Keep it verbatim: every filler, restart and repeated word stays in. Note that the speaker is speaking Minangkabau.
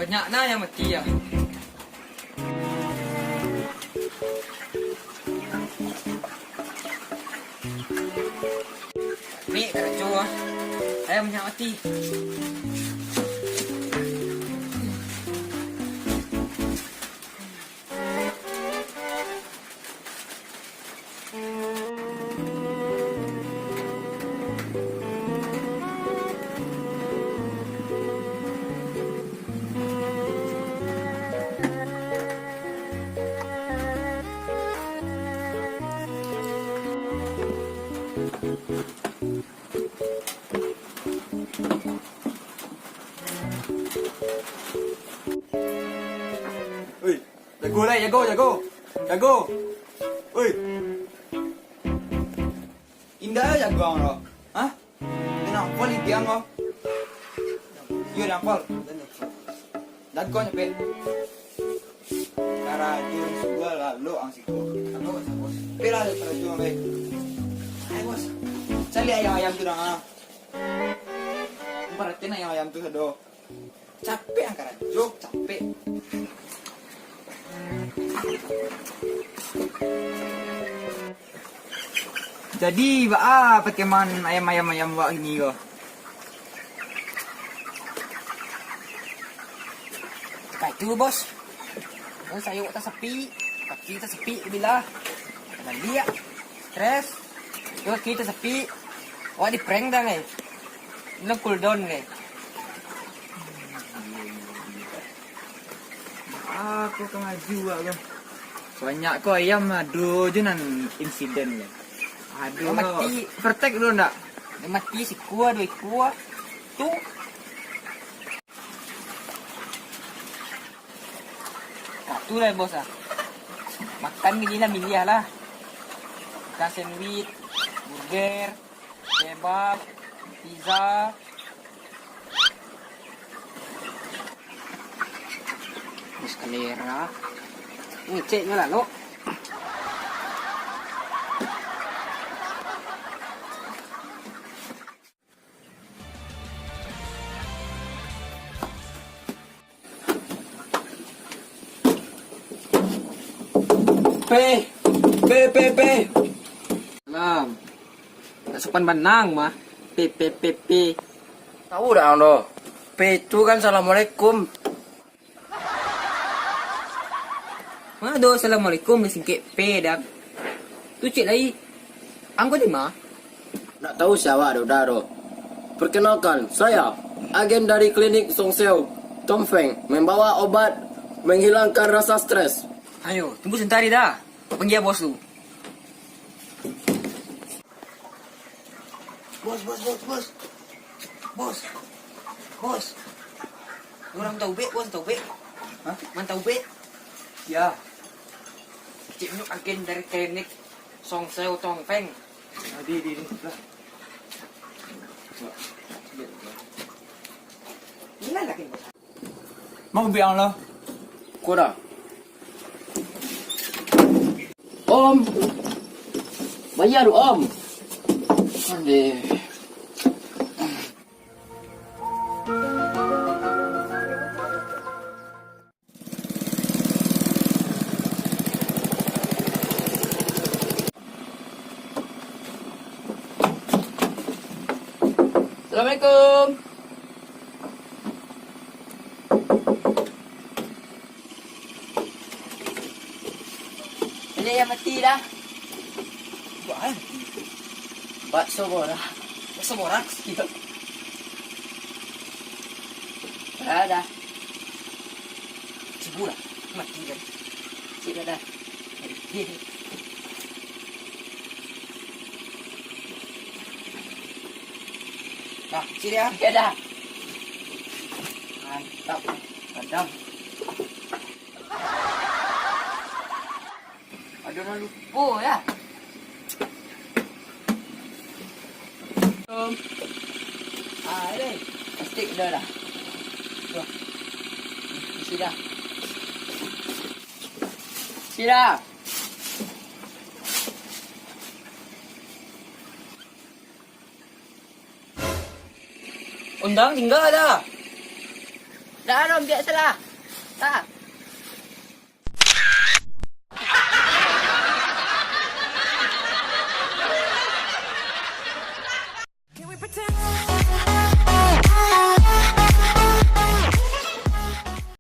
Banyak nah yang mati ya. Mik karajo ah. Ayam banyak mati. Oi, jago lai, jago, jago. Jago. Oi. Indak jago ang lo. Hah? Indak nampak litiang lo. Iyo, nampak. Jago nyo, Pek. Karajo sudah lalok ang siko. Lalok, Bos. Pek lah, karajo, Pek. Ayo, Bos. Cari ayam-ayam tu dah, ha. Paratian ayam-ayam tu sado. Capek ang karajo, capek. Jadi, baa pakeman ayam-ayam ayam wak ini ko? Kaitu, Bos. Kan sayo tasapik, kaki tasapik bilah. Baliak. Stres. Tu kaki tasapik. Wak di prank dah, eh. Bilang cool down, eh. Aku ka maju awak tu. Banyak ko ayam, ado jo nan insiden ko. Ado. Yang mati. Overtake dulu ndak? Yang mati sikua, duo ikua. Tu. Nah, tu lah, Bos, ah. Makan gini lah, miliah lah. Makan sandwich, burger, kebab, pizza. Eskalera. Ngeceknyo lah, lo. Pe, pe, pe, pe. Salam. Tak sopan banang mah. Pe, pe, pe, pe. Tahu dah ang doh. Pe itu kan assalamualaikum. Ma ado assalamualaikum disingkek pe dak. Tu cek lai. Ang ko di ma? Nak tahu siapa ado dah doh. Perkenalkan, saya agen dari klinik Songseo Tongfeng, membawa obat menghilangkan rasa stres. Ayo, tunggu sebentar dah. Panggil bos tu. Bos, bos, bos, bos. Bos. Bos. Urang taubek, bos, taubek. Hah? Man taubek? Ya. Cik Nuk agen dari klinik Songseo Tongfeng. Ah, di, di, di. Lah. Inilah lagi, bos. Mau biang lo. Ko dah. Om. Bayar tu, Om. Aduh. Assalamualaikum. Banyak yang mati dah. Buat apa? Bakso borak. Bakso borak? Iya. Dah, dah. Cibu lah. Mati kan. Cik dah, dah. Nah, sini ya. Ya dah. Mantap. Padang. Aduh, malupo ya. Ah, ini. Plastik dah lah. Tuh. Isi dah. Isi dah. Undang tingga dah. Dah, Rom, biasalah. Dah.